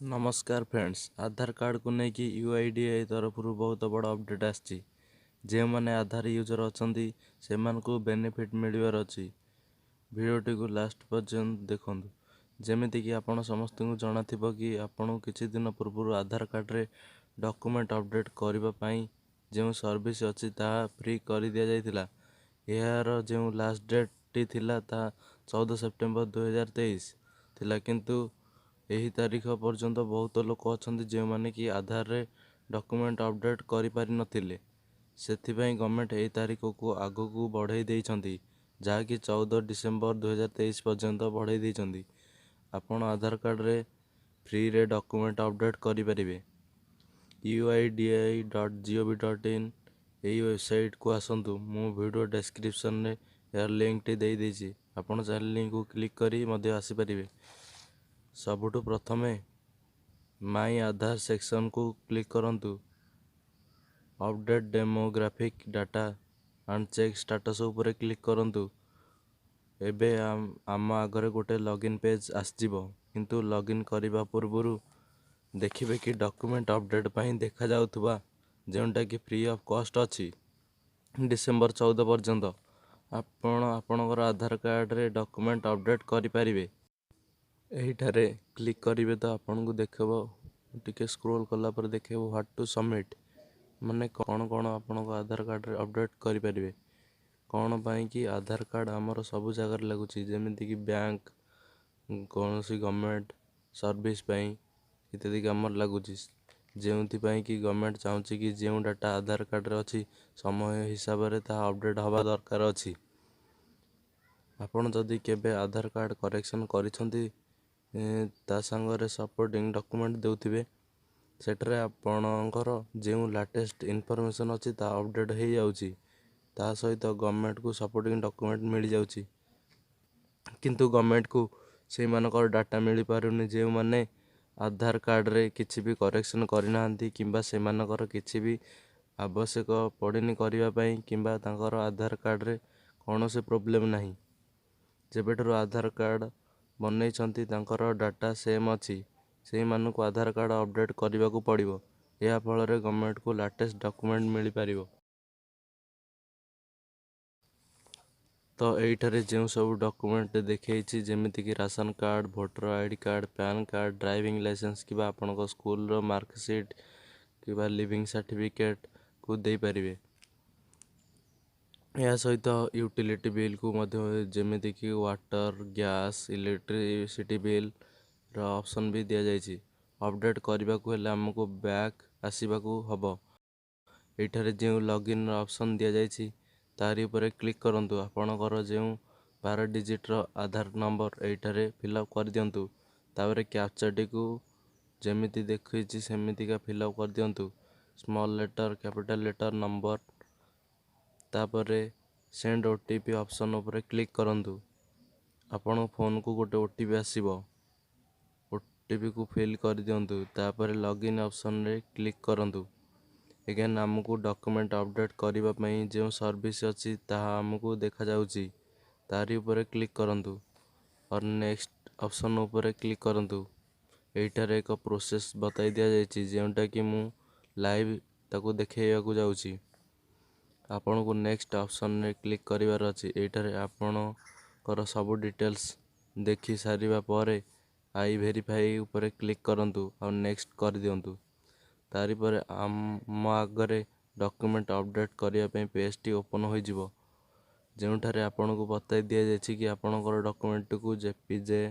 ନମସ୍କାର ଫ୍ରେଣ୍ଡସ୍, ଆଧାର କାର୍ଡ଼କୁ ନେଇକି ୟୁଆଇଡିଏଆଇ ତରଫରୁ ବହୁତ ବଡ଼ ଅପଡ଼େଟ୍ ଆସିଛି। ଯେଉଁମାନେ ଆଧାର ୟୁଜର୍ ଅଛନ୍ତି, ସେମାନଙ୍କୁ ବେନିଫିଟ୍ ମିଳିବାର ଅଛି। ଭିଡ଼ିଓଟିକୁ ଲାଷ୍ଟ ପର୍ଯ୍ୟନ୍ତ ଦେଖନ୍ତୁ। ଯେମିତିକି ଆପଣ ସମସ୍ତଙ୍କୁ ଜଣାଥିବ କି ଆପଣଙ୍କୁ କିଛି ଦିନ ପୂର୍ବରୁ ଆଧାର କାର୍ଡ଼ରେ ଡକୁମେଣ୍ଟ ଅପଡ଼େଟ୍ କରିବା ପାଇଁ ଯେଉଁ ସର୍ଭିସ୍ ଅଛି, ତାହା ଫ୍ରି କରିଦିଆଯାଇଥିଲା। ଏହାର ଯେଉଁ ଲାଷ୍ଟ ଡେଟ୍ଟି ଥିଲା, ତାହା 14 ସେପ୍ଟେମ୍ବର 2023 ଥିଲା। କିନ୍ତୁ ଏହି ତାରିଖ ପର୍ଯ୍ୟନ୍ତ ବହୁତ ଲୋକ ଅଛନ୍ତି, ଯେଉଁମାନେ କି ଆଧାରରେ ଡକୁମେଣ୍ଟ ଅପଡ଼େଟ୍ କରିପାରିନଥିଲେ। ସେଥିପାଇଁ ଗଭର୍ଣ୍ଣମେଣ୍ଟ ଏହି ତାରିଖକୁ ଆଗକୁ ବଢ଼ାଇ ଦେଇଛନ୍ତି, ଯାହାକି 14 ଡିସେମ୍ବର 2023 ପର୍ଯ୍ୟନ୍ତ ବଢ଼ାଇ ଦେଇଛନ୍ତି। ଆପଣ ଆଧାର କାର୍ଡ଼ରେ ଫ୍ରିରେ ଡକୁମେଣ୍ଟ ଅପଡ଼େଟ୍ କରିପାରିବେ। uidai.gov.in ଏହି ୱେବସାଇଟ୍କୁ ଆସନ୍ତୁ। ମୁଁ ଭିଡ଼ିଓ ଡେସ୍କ୍ରିପସନ୍ରେ ଏହାର ଲିଙ୍କଟି ଦେଇଦେଇଛି। ଆପଣ ଚାହିଁଲେ ଲିଙ୍କକୁ କ୍ଲିକ୍ କରି ମଧ୍ୟ ଆସିପାରିବେ। ସବୁଠୁ ପ୍ରଥମେ ମାଇ ଆଧାର ସେକ୍ସନକୁ କ୍ଲିକ୍ କରନ୍ତୁ। Update demographic data and check status ଉପରେ କ୍ଲିକ୍ କରନ୍ତୁ। ଏବେ ଆମ ଆଗରେ ଗୋଟେ ଲଗ୍ଇନ୍ ପେଜ୍ ଆସିଯିବ। କିନ୍ତୁ ଲଗ୍ଇନ୍ କରିବା ପୂର୍ବରୁ ଦେଖିବେ କି ଡକୁମେଣ୍ଟ ଅପଡ଼େଟ୍ ପାଇଁ ଦେଖାଯାଉଥିବା, ଯେଉଁଟାକି ଫ୍ରି ଅଫ୍ କଷ୍ଟ ଅଛି, ଡିସେମ୍ବର 14 ପର୍ଯ୍ୟନ୍ତ ଆପଣ ଆପଣଙ୍କର ଆଧାର କାର୍ଡ଼ରେ ଡକୁମେଣ୍ଟ ଅପଡ଼େଟ୍ କରିପାରିବେ। ଏହିଠାରେ କ୍ଲିକ୍ କରିବେ ତ ଆପଣଙ୍କୁ ଦେଖେଇବ, ଟିକେ ସ୍କ୍ରୋଲ୍ କଲା ପରେ ଦେଖେଇବ what two submit, ମାନେ କ'ଣ କ'ଣ ଆପଣଙ୍କ ଆଧାର କାର୍ଡ଼ରେ ଅପଡ଼େଟ୍ କରିପାରିବେ। କ'ଣ ପାଇଁ କି ଆଧାର କାର୍ଡ଼ ଆମର ସବୁ ଜାଗାରେ ଲାଗୁଛି, ଯେମିତିକି ବ୍ୟାଙ୍କ, କୌଣସି ଗଭର୍ଣ୍ଣମେଣ୍ଟ ସର୍ଭିସ୍ ପାଇଁ ଇତ୍ୟାଦି କାମରେ ଲାଗୁଛି। ଯେଉଁଥିପାଇଁ କି ଗଭର୍ଣ୍ଣମେଣ୍ଟ ଚାହୁଁଛି କି ଯେଉଁ ଡାଟା ଆଧାର କାର୍ଡ଼ରେ ଅଛି, ସମୟ ହିସାବରେ ତାହା ଅପଡ଼େଟ୍ ହେବା ଦରକାର ଅଛି। ଆପଣ ଯଦି କେବେ ଆଧାର କାର୍ଡ଼ କରେକ୍ସନ୍ କରିଛନ୍ତି, ତା ସାଙ୍ଗରେ ସପୋର୍ଟିଂ ଡକୁମେଣ୍ଟ ଦେଉଥିବେ, ସେଠାରେ ଆପଣଙ୍କର ଯେଉଁ ଲାଟେଷ୍ଟ ଇନଫର୍ମେସନ୍ ଅଛି, ତାହା ଅପଡ଼େଟ୍ ହେଇଯାଉଛି। ତା ସହିତ ଗଭର୍ଣ୍ଣମେଣ୍ଟକୁ ସପୋର୍ଟିଂ ଡକୁମେଣ୍ଟ ମିଳିଯାଉଛି। କିନ୍ତୁ ଗଭର୍ଣ୍ଣମେଣ୍ଟକୁ ସେଇମାନଙ୍କର ଡାଟା ମିଳିପାରୁନି, ଯେଉଁମାନେ ଆଧାର କାର୍ଡ଼ରେ କିଛି ବି କରେକ୍ସନ୍ କରିନାହାନ୍ତି କିମ୍ବା ସେମାନଙ୍କର କିଛି ବି ଆବଶ୍ୟକ ପଡ଼ିନି କରିବା ପାଇଁ, କିମ୍ବା ତାଙ୍କର ଆଧାର କାର୍ଡ଼ରେ କୌଣସି ପ୍ରୋବ୍ଲେମ୍ ନାହିଁ। ଯେବେଠାରୁ ଆଧାର କାର୍ଡ଼ ବନେଇଛନ୍ତି, ତାଙ୍କର ଡାଟା ସେମ୍ ଅଛି। ସେଇମାନଙ୍କୁ ଆଧାର କାର୍ଡ଼ ଅପଡ଼େଟ୍ କରିବାକୁ ପଡ଼ିବ। ଏହା ଫଳରେ ଗଭର୍ଣ୍ଣମେଣ୍ଟକୁ ଲାଟେଷ୍ଟ ଡକୁମେଣ୍ଟ ମିଳିପାରିବ। ତ ଏଇଠାରେ ଯେଉଁ ସବୁ ଡକୁମେଣ୍ଟ ଦେଖେଇଛି, ଯେମିତିକି ration card, voter ID card, PAN card, driving licence କିମ୍ବା ଆପଣଙ୍କ ସ୍କୁଲର ମାର୍କସିଟ୍ କିମ୍ବା ଲିଭିଂ ସାର୍ଟିଫିକେଟ୍କୁ ଦେଇପାରିବେ। ଏହା ସହିତ ୟୁଟିଲିଟି ବିଲ୍କୁ ମଧ୍ୟ, ଯେମିତିକି ୱାଟର୍, ଗ୍ୟାସ୍, ଇଲେକ୍ଟ୍ରିସିଟି ବିଲ୍ର ଅପସନ୍ ବି ଦିଆଯାଇଛି। ଅପଡ଼େଟ୍ କରିବାକୁ ହେଲେ ଆମକୁ ବ୍ୟାକ୍ ଆସିବାକୁ ହେବ। ଏଇଠାରେ ଯେଉଁ ଲଗ୍ଇନ୍ର ଅପସନ୍ ଦିଆଯାଇଛି, ତାରି ଉପରେ କ୍ଲିକ୍ କରନ୍ତୁ। ଆପଣଙ୍କର ଯେଉଁ 12 ଡିଜିଟ୍ର ଆଧାର ନମ୍ବର ଏଇଠାରେ ଫିଲ୍ଅପ୍ କରିଦିଅନ୍ତୁ। ତାପରେ କ୍ୟାପଚାଟିକୁ ଯେମିତି ଦେଖେଇଛି, ସେମିତିକା ଫିଲ୍ଅପ୍ କରିଦିଅନ୍ତୁ, small letter, capital letter, number. ତାପରେ ସେଣ୍ଡ ଓଟିପି ଅପସନ୍ ଉପରେ କ୍ଲିକ୍ କରନ୍ତୁ। ଆପଣଙ୍କ ଫୋନ୍କୁ ଗୋଟେ ଓଟିପି ଆସିବ। ଓଟିପିକୁ ଫିଲ୍ କରିଦିଅନ୍ତୁ। ତାପରେ ଲଗ୍ଇନ୍ ଅପସନ୍ରେ କ୍ଲିକ୍ କରନ୍ତୁ। ଏଗେନ୍ ଆମକୁ ଡକୁମେଣ୍ଟ ଅପଡ଼େଟ୍ କରିବା ପାଇଁ ଯେଉଁ ସର୍ଭିସ୍ ଅଛି, ତାହା ଆମକୁ ଦେଖାଯାଉଛି। ତାରି ଉପରେ କ୍ଲିକ୍ କରନ୍ତୁ ଅର୍ ନେକ୍ସଟ ଅପସନ୍ ଉପରେ କ୍ଲିକ୍ କରନ୍ତୁ। ଏଇଠାରେ ଏକ ପ୍ରୋସେସ୍ ବତାଇ ଦିଆଯାଇଛି, ଯେଉଁଟାକି ମୁଁ ଲାଇଭ୍ ତାକୁ ଦେଖେଇବାକୁ ଯାଉଛି। ଆପଣଙ୍କୁ ନେକ୍ସଟ ଅପସନ୍ରେ କ୍ଲିକ୍ କରିବାର ଅଛି। ଏଇଠାରେ ଆପଣଙ୍କର ସବୁ ଡିଟେଲ୍ସ ଦେଖି ସାରିବା ପରେ I verify ଉପରେ କ୍ଲିକ୍ କରନ୍ତୁ ଆଉ ନେକ୍ସଟ କରିଦିଅନ୍ତୁ। ତାରି ପରେ ଆମ ଆଗରେ ଡକୁମେଣ୍ଟ ଅପଡ଼େଟ୍ କରିବା ପାଇଁ ପେଜ୍ଟି ଓପନ୍ ହୋଇଯିବ, ଯେଉଁଠାରେ ଆପଣଙ୍କୁ ବତାଇ ଦିଆଯାଇଛି କି ଆପଣଙ୍କର ଡକୁମେଣ୍ଟଟିକୁ ଜେପିଜେ,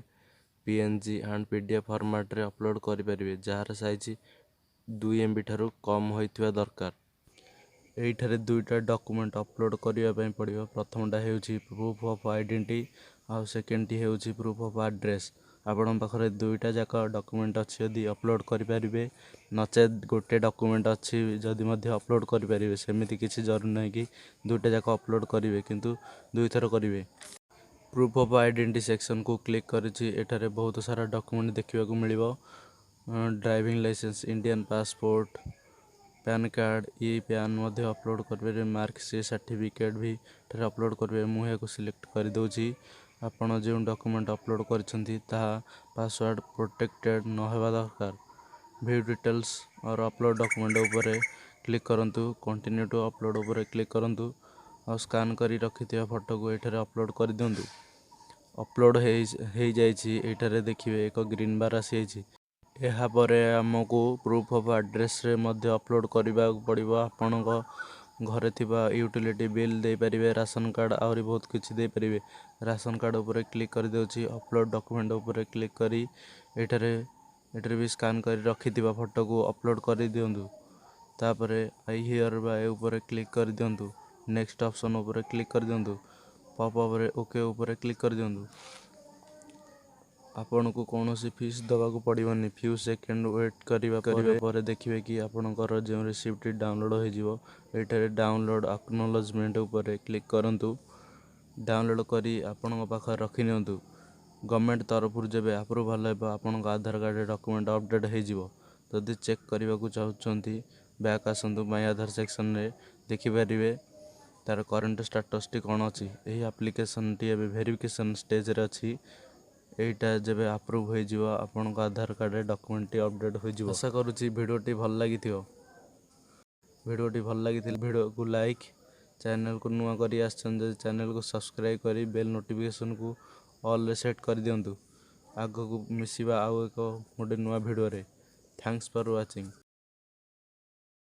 ପିଏନ୍ଜି ଆଣ୍ଡ ପିଡିଏଫ୍ ଫର୍ମାଟ୍ରେ ଅପଲୋଡ଼ କରିପାରିବେ, ଯାହାର ସାଇଜ୍ 2 ଏମ୍ବି ଠାରୁ କମ୍ ହୋଇଥିବା ଦରକାର। ଏଇଠାରେ ଦୁଇଟା ଡକୁମେଣ୍ଟ ଅପଲୋଡ଼ କରିବା ପାଇଁ ପଡ଼ିବ। ପ୍ରଥମଟା ହେଉଛି ପ୍ରୁଫ୍ ଅଫ୍ ଆଇଡେଣ୍ଟିଟି ଆଉ ସେକେଣ୍ଡଟି ହେଉଛି ପ୍ରୁଫ୍ ଅଫ୍ ଆଡ୍ରେସ୍। ଆପଣଙ୍କ ପାଖରେ ଦୁଇଟା ଯାକ ଡକୁମେଣ୍ଟ ଅଛି ଯଦି, ଅପଲୋଡ଼ କରିପାରିବେ। ନଚେତ୍ ଗୋଟେ ଡକୁମେଣ୍ଟ ଅଛି ଯଦି ମଧ୍ୟ ଅପଲୋଡ଼ କରିପାରିବେ। ସେମିତି କିଛି ଜରୁରୀ ନାହିଁ କି ଦୁଇଟା ଯାକ ଅପଲୋଡ଼ କରିବେ, କିନ୍ତୁ ଦୁଇଥର କରିବେ। ପ୍ରୁଫ୍ ଅଫ୍ ଆଇଡେଣ୍ଟିଟି ସେକ୍ସନକୁ କ୍ଲିକ୍ କରିଛି। ଏଠାରେ ବହୁତ ସାରା ଡକୁମେଣ୍ଟ ଦେଖିବାକୁ ମିଳିବ: driving licence, Indian passport, PAN card, e PAN ମଧ୍ୟ ଅପଲୋଡ଼ କରିପାରିବେ। ମାର୍କସିଟ୍, ସାର୍ଟିଫିକେଟ୍ ବି ଏଠାରେ ଅପଲୋଡ଼ କରିପାରିବେ। ମୁଁ ଏହାକୁ ସିଲେକ୍ଟ କରିଦେଉଛି। ଆପଣ ଯେଉଁ ଡକ୍ୟୁମେଣ୍ଟ ଅପଲୋଡ଼ କରିଛନ୍ତି, ତାହା ପାସୱାର୍ଡ଼ ପ୍ରୋଟେକ୍ଟେଡ଼ ନ ହେବା ଦରକାର। View details or upload document ଉପରେ କ୍ଲିକ୍ କରନ୍ତୁ। କଣ୍ଟିନ୍ୟୁ ଟୁ ଅପଲୋଡ଼ ଉପରେ କ୍ଲିକ୍ କରନ୍ତୁ ଆଉ ସ୍କାନ୍ କରି ରଖିଥିବା ଫଟୋକୁ ଏଠାରେ ଅପଲୋଡ଼ କରିଦିଅନ୍ତୁ। ଅପଲୋଡ଼ ହେଇଯାଇଛି। ଏଇଠାରେ ଦେଖିବେ, ଏକ ଗ୍ରୀନ୍ ବାର୍ ଆସିଯାଇଛି। ଏହାପରେ ଆମକୁ ପ୍ରୁଫ୍ ଅଫ୍ ଆଡ୍ରେସ୍ରେ ମଧ୍ୟ ଅପଲୋଡ଼ କରିବାକୁ ପଡ଼ିବ। ଆପଣଙ୍କ ଘରେ ଥିବା ୟୁଟିଲିଟି ବିଲ୍ ଦେଇପାରିବେ, ରାସନ କାର୍ଡ଼, ଆହୁରି ବହୁତ କିଛି ଦେଇପାରିବେ। ରାସନ କାର୍ଡ଼ ଉପରେ କ୍ଲିକ୍ କରିଦେଉଛି। ଅପଲୋଡ଼ ଡକ୍ୟୁମେଣ୍ଟ ଉପରେ କ୍ଲିକ୍ କରି ଏଠାରେ ବି ସ୍କାନ୍ କରି ରଖିଥିବା ଫଟୋକୁ ଅପଲୋଡ଼ କରିଦିଅନ୍ତୁ। ତାପରେ I here ବାଇ ଉପରେ କ୍ଲିକ୍ କରିଦିଅନ୍ତୁ। ନେକ୍ସଟ ଅପସନ୍ ଉପରେ କ୍ଲିକ୍ କରିଦିଅନ୍ତୁ। ପପ୍ ଅପ୍ରେ ଓକେ ଉପରେ କ୍ଲିକ୍ କରିଦିଅନ୍ତୁ। ଆପଣଙ୍କୁ କୌଣସି ଫିସ୍ ଦେବାକୁ ପଡ଼ିବନି। ଫ୍ୟୁ ସେକେଣ୍ଡ ୱେଟ୍ କରିବା ପରେ ଦେଖିବେ କି ଆପଣଙ୍କର ଯେଉଁ ରିସିପ୍ଟଟି ଡାଉନଲୋଡ଼ ହୋଇଯିବ। ଏଠାରେ ଡାଉନଲୋଡ଼ ଆକ୍ନୋଲୋଜମେଣ୍ଟ ଉପରେ କ୍ଲିକ୍ କରନ୍ତୁ। ଡାଉନଲୋଡ଼ କରି ଆପଣଙ୍କ ପାଖରେ ରଖିନିଅନ୍ତୁ। ଗଭର୍ଣ୍ଣମେଣ୍ଟ ତରଫରୁ ଯେବେ ଆପ୍ରୁଭାଲ୍ ହେବ, ଆପଣଙ୍କ ଆଧାର କାର୍ଡ଼ରେ ଡକ୍ୟୁମେଣ୍ଟ ଅପଡ଼େଟ୍ ହେଇଯିବ। ଯଦି ଚେକ୍ କରିବାକୁ ଚାହୁଁଛନ୍ତି, ବ୍ୟାକ୍ ଆସନ୍ତୁ। ମାଇ ଆଧାର ସେକ୍ସନରେ ଦେଖିପାରିବେ ତା'ର କରେଣ୍ଟ ଷ୍ଟାଟସ୍ଟି କ'ଣ ଅଛି। ଏହି ଆପ୍ଲିକେସନ୍ଟି ଏବେ ଭେରିଫିକେସନ୍ ଷ୍ଟେଜ୍ରେ ଅଛି। ଏଇଟା ଯେବେ ଆପ୍ରୁଭ୍ ହୋଇଯିବ, ଆପଣଙ୍କ ଆଧାର କାର୍ଡ଼ରେ ଡକ୍ୟୁମେଣ୍ଟଟି ଅପଡ଼େଟ୍ ହୋଇଯିବ। ଆଶା କରୁଛି ଭିଡ଼ିଓଟି ଭଲ ଲାଗିଥିବ। ଭିଡ଼ିଓଟି ଭଲ ଲାଗିଥିଲେ ଭିଡ଼ିଓକୁ ଲାଇକ୍, ଚ୍ୟାନେଲକୁ ନୂଆ କରି ଆସିଛନ୍ତି ଯଦି, ଚ୍ୟାନେଲକୁ ସବସ୍କ୍ରାଇବ୍ କରି ବେଲ୍ ନୋଟିଫିକେସନ୍କୁ ଅଲ୍ରେ ସେଟ୍ କରିଦିଅନ୍ତୁ। ଆଗକୁ ମିଶିବା ଆଉ ଏକ ଗୋଟେ ନୂଆ ଭିଡ଼ିଓରେ। Thanks for watching.